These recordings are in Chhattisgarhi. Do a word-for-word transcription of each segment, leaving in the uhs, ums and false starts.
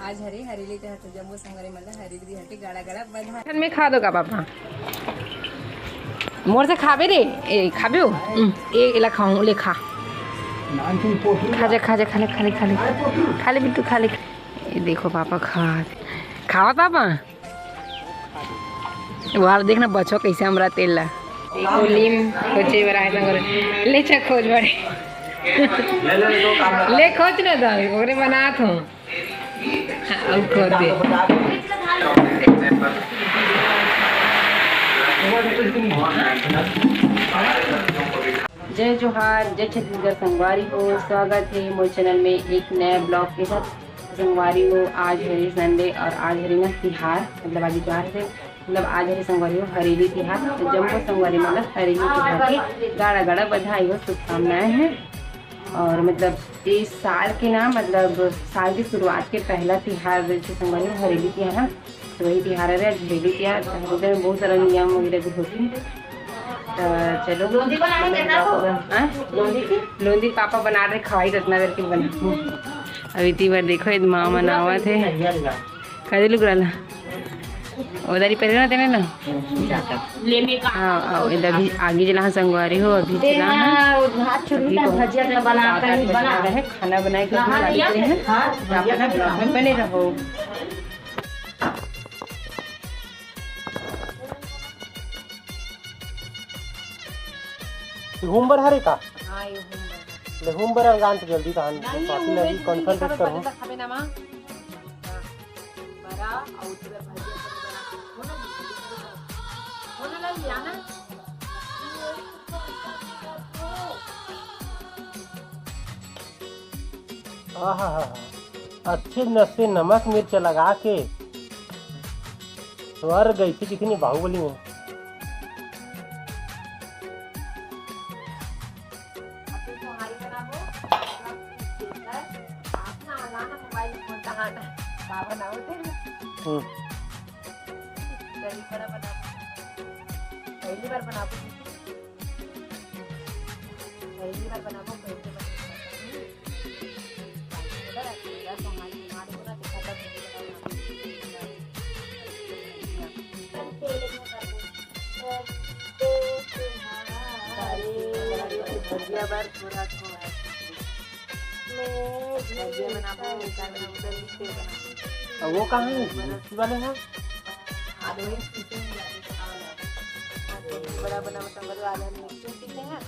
आज हरे हरेली तिहार, तो जम्मो संगवारी मन ला हरेली तिहार के गाड़ा गाड़ा बधाई। में खा दो का पापा? मोर से खाबे रे। ए, खाबे हो? हम्म, ए, एला खाऊं, ले खा। खा जा, खा जा, खा ले, खा ले, खा ले। खा ले बिट्टू, खा ले। ये देखो पापा खा, खावा पापा। वाह, देखना बचो कैसे हमरा तेल ला। देखो लीम खोजे बर आए संगवारी। ले चल खोज बड़े। ले खोज ना दा, ओकरे बनात हूँ। हाँ, अब खोज दे। जय जोहार, जय छत्तीसगढ़ संगवारी हो, स्वागत है मोर चैनल में एक नया ब्लॉग के साथ। संगवारी हो, आज हरे संडे और आज हरे ना तिहार, मतलब आज इतवार से, मतलब आज हरे संगवारी हो हरेली तिहार। तो जम्मो संगवारी मन ला हरेली तिहार के गाड़ा गाड़ा बधाई हो, शुभकामनाएं हैं। और मतलब इस साल के ना, मतलब साल की शुरुआत के पहला तिहार जैसे संगवारी हो हरेली तिहार है, तो वही तिहार है हरेली तिहार। तो हरेली में बहुत सारा नियम वगैरह भी होती है। तो चलो, लोंदी बना के मतलब, देखा तो। हाँ? लोंदी की? लोंदी पापा बना रहे, खवाई रत्ना करके बना। अभी ती बार देखो, ये माँ बनावत है। काहे लुगरा ला? ओदारी पहले ना देने ना। हाँ, आओ, इधर भी आगे जला संगवारी हो, अभी जला है। अभी बहुत भजिया का बना, कहीं बना रहे, खाना बनाए के हाँ, अभी लाग रहे हैं। हाँ, तो अपना ब्लॉग में बने रहो। ये होमबर हरे का? हाँ, ये होमबर। ले होमबर अंगान से जल्दी तहन नहीं, पापी वो लगी वेज कॉन्फिडेंस नहीं, करहूँ। खाबे ना माँ। बड़ा और पूरा भजिया सब बना के खाओ ना, खाओ ना, लाल, लाना। आहा हा हा। अच्छे नशे नमक मिर्च लगा के स्वर्ग गई थी कितनी बाहुबली में। अपने तुम्हारी बनाबो, अपना आना मोबाइल फोन कहाँ ना, का बनाओ थे? हम्म। दही बड़ा बनाबो। पहली बार बनाबो। पहली बार बनाबो, पहली बार। भजिया बर थोड़ा, थोड़ा। भजिया बनाबो, उधर लिख के बनाबो। अब वो कहाँ है? दूसरी वाले हैं? आलू है, पीछे में जाके बनाओ। बड़ा बनाबो, तो आलू हम मिक्सी में पीसे हैं।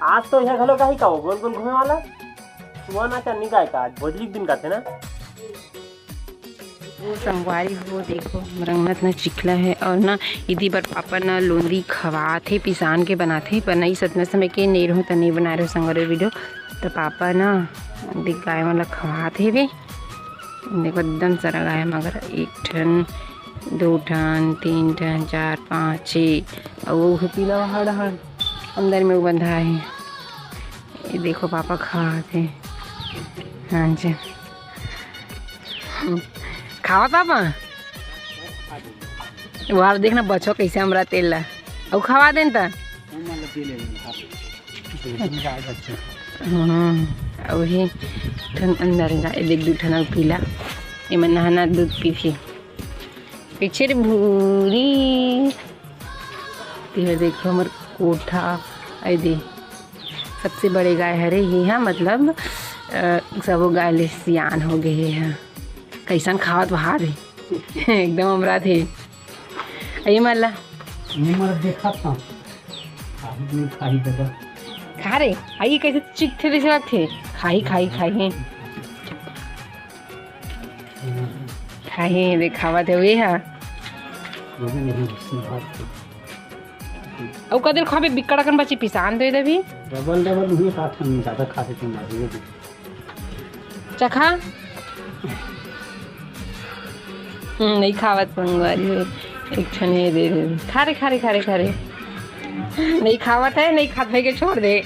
आज तो यहाँ घलो कहीं का वो गोल गोल घूमे वाला सुआ नाचा निकाय का आज भोजली के दिन का थे ना। वो संगवारी हो, देखो, रंगना इतना चिखला है और ना, इदी बर पापा ना लोंदी खवात हे, पिसान के बनात हे, पर नहीं सतना समय के नहीं रहूँ त नहीं बना रहे संगवारी वीडियो। तो पापा ना देख गाय मन ला खवात हे वे, देखो एकदम सारा गाय, मगर एक ठन, दो ठन, तीन ठन, चार, पाँच, छः, और वो पीला हड़ हड़ अंदर में वो बंधा है। ये देखो पापा खात हे। हाँ जी। खावा पापा? वाह, देखना बचो कैसे हमरा तेल ला। अउ खवा देन त। हम्म, अउ ही ठन अंदर गा, ये देख दू ठन अउ पीला। एमन नहाना दूध पीथे। पीछे रे भूरी। ये देखो हमर कोठा, आई दे। सबसे बड़े गाय हरे ही है, मतलब, अ, सबो गाय ले सियान हो गए है। कैसन खावत बहार है। एकदम अमरा थे। अये माला। ये मर देखा था। खाही नहीं खाही दादा। खा रे, आई कैसे चिक थे, जैसे बात थे। खाही, खाही, खाही। खाही, देखावत हे, उहे हा। अउ कदेल खाबे, बिक्कड़ अकन बची, पिसान दे देबी। डबल, डबल उहे बात, हम ज्यादा खा देते हैं, उहे दे। चखा। हम्म, नहीं खावत संगवारी हो। एक ठन ये दे दे। खा रे, खा रे, खा रे, खा रे। नहीं खावत है, नहीं खात है के छोड़ दे।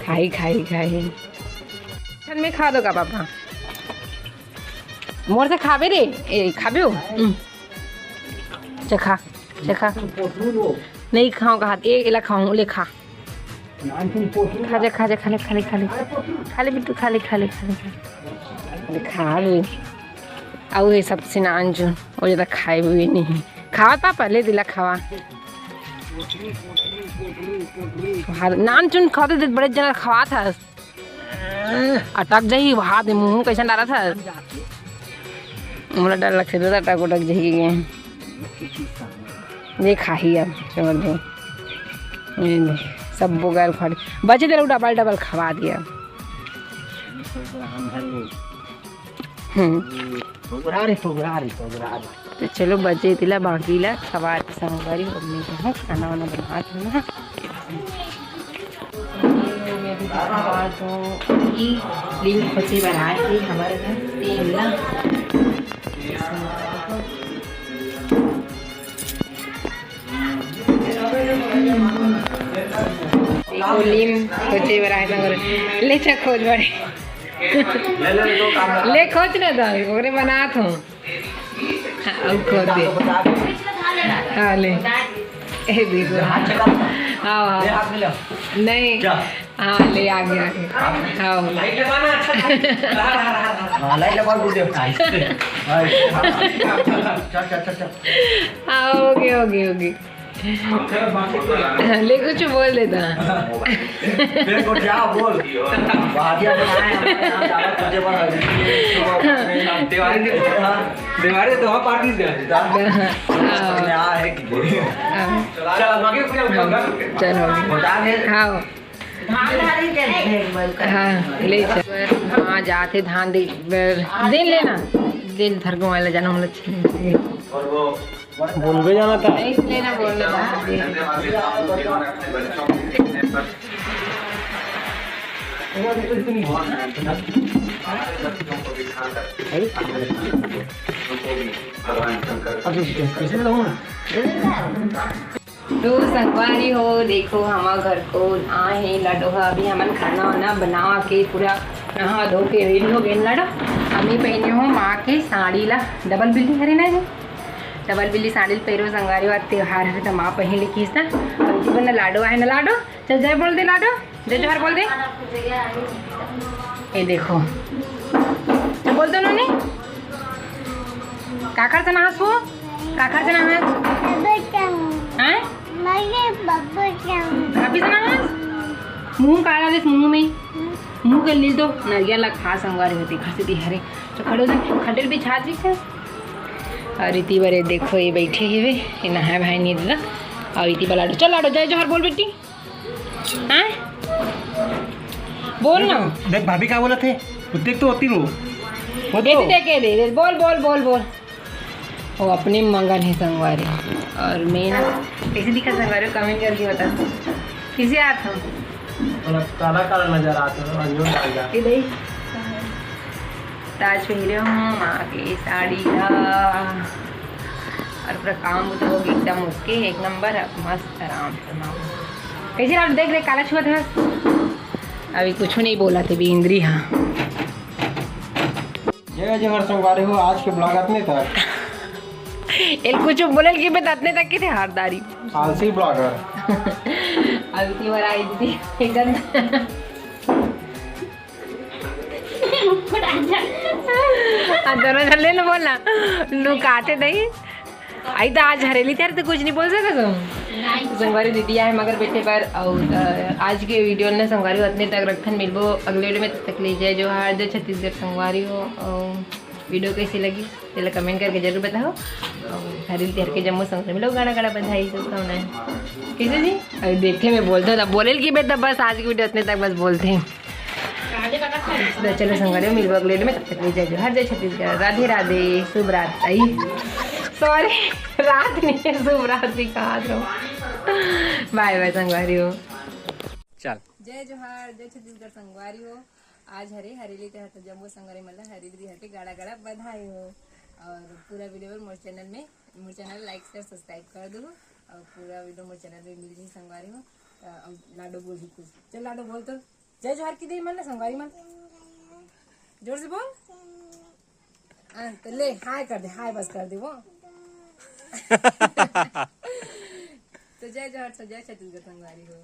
खाही, खाही, खाही। ठन में खा दो का पापा? मोर से खाबे रे, ए खाबे हो? हम्म। चखा, चखा। नहीं खाओ कहा, ए एला खाऊं, ले खा। खा जा, खा जा, खा ले, खा ले, खा ले। खा ले बिट्टू, खा ले, खा ले, खा ले, खा ले। खा ले। अउ ये सब सिनान जुन, वो ज्यादा खाए हुए नहीं। खावा पापा, ले दिला खावा। नान चुन खाते थे, बड़े जना खावा था। अटक जाही, वहा दे मुंह कैसे डाला था। मोला डर लगथे दादा, अटक उटक जाही। ये खाही अब, छोड़ दे। ये दे, सब बोगल खड़े। बचे तेरे डबल डबल खवा दिया। हम्म। तो चलो, बचे तिला बाकी ला खवा के संगवारी, मम्मी के है खाना वाना बना दूंगा। मैं भी दिखा दो कि लील खोचे बर आए थे हमारे घर तेल ला। देखो, लीम खोचे बर आए संगवारी। ले चा खोच बड़े। ले खोच ना दाई, ओकरे बनात हूँ। हाँ, अब खोच दे। हाँ, ले। ए, देखो। हाँ, हाँ। नहीं। हाँ, ले, आगे, आगे। हाँ। हाँ, लाइट लगा दे। चल, चल, चल, चल। हाँ, हो गया, हो गया, हो गया। ले, कुछ बोल देता। तेरे को क्या बोल? भाटिया बनाए हमारे यहाँ ज्यादा तुझे पर। देवारी, देवारी तो वहाँ पार्टी से। हाँ। यहाँ है कि हाँ। चल, अब आगे पूरा हाँ, चल, हो गया। बता दे। हाँ। हाँ, ले चल। हाँ, जाते धान दे, दिन लेना। दिन धर को वाला जाना, मतलब, बोलबे जाना था। नहीं, इसलिए ना बोलने का। तो संगवारी हो, देखो, हमर घर को आए हे लाडो ह। अभी हमन खाना वाना बना के पूरा नहा धो के रेडी हो गए लाडो। अभी पहने हो माँ के साड़ी ला, डबल बिल्ली हरे ना जी, डबल बिल्ली साड़ी ल पहिरो संगवारी हो, त्योहार हरे त माँ पहन ले किस ना। अभी बना लाडो आए ना लाडो, चल जय बोल दे लाडो, जय जोहार बोल दे। ये देखो, तो बोल दो नोनी, काखर से नहास वो? काखर से नहास? हैं? काफी से नहास? मुंह काला देस मुंह में। मुंह के लील तो नरिया ला खा संगवारी होती, घर से दी हरे। तो खड़े हो जा, खटेल बिछा दी है। और इति बरे देखो, ये बैठे ही वे, ये नहाए भाई नहीं देता। और इति बला, चल लाडो, जय जोहार बोल बेटी। हाँ? बोल ना। देख भाभी का बोलत हे, देख तो होती रो। वो देख, तो। देख, दे, दे, बोल, बोल, बोल, बोल। वो अपने मगन हे संगवारी। और मैं ना, कैसे दिखा संगवारी, कमेंट करके बता। किसे आत हूँ? काला काला नजर आत हूँ, अंजोर डाल जा। ये देख। ताज पहिरे हूँ, माँ के साड़ी ला। और पूरा काम तो हो गया एकदम ओके, एक नंबर, अब मस्त आराम से नहाओ। कैसे आप देख रहे, काला छुआ था? अभी कुछ नहीं बोला थे भी इंद्री, हाँ। जय जोहार संगवारी हो, आज के ब्लॉग अतने तक। एल कुछ बोलल कि मैं अतने तक के थे हारदारी। आलसी ब्लॉगर। अभी की बार आई थी, एकदम। आ, दोनों झन ले ना बोलना, लुकाते नहीं। आई तो आज हरेली तेरे तो कुछ नहीं बोल सकत हो। संगवारी दीदी आए मगर बेटे पर। और, अ, आज के वीडियो ने संगवारी हो अतने तक रखन, मिलबो अगले वीडियो में। तब तक ले जय जोहार, जय छत्तीसगढ़ संगवारी हो। और वीडियो कैसी लगी, पहले कमेंट करके जरूर बताओ। और हरेली तेरे के जम्मो संगवारी मिलो, गाड़ा गाड़ा बधाई, शुभकामनाएं। कैसे जी? अरे देखे मैं बोलते हो, तब बोले कि बेटा बस आज की वीडियो इतने तक बस बोलते हैं। तो चलो संगवारी, मिलबो अगले वीडियो में, तब तक ले जय जोहार, जय छत्तीसगढ़, राधे राधे, शुभ रात्रि, सॉरी, रात नहीं है, शुभ रात्रि कहा रहो। बाय बाय संगवारी हो। चल। जय जोहार, जय छत्तीसगढ़ संगवारी हो। आज हरे हरेली तेहार, तो जम्मो संगवारी मन ला हरेली तेहार के गाड़ा गाड़ा बधाई हो। और पूरा वीडियो बर मोर चैनल में, मोर चैनल लाइक, शेयर, सब्सक्राइब कर दो। और पूरा वीडियो मोर चैनल में मिल जाही संगवारी हो। तो अब लाडो बोलही कुछ, चल लाडो बोल तो। जय जोहार की दे मन ला संगवारी मन। जोर से बोल। हाँ, तो ले हाय कर दे, हाय बस कर दे वो। तो जय जोहार, तो जय छत्तीसगढ़ संगवारी हो।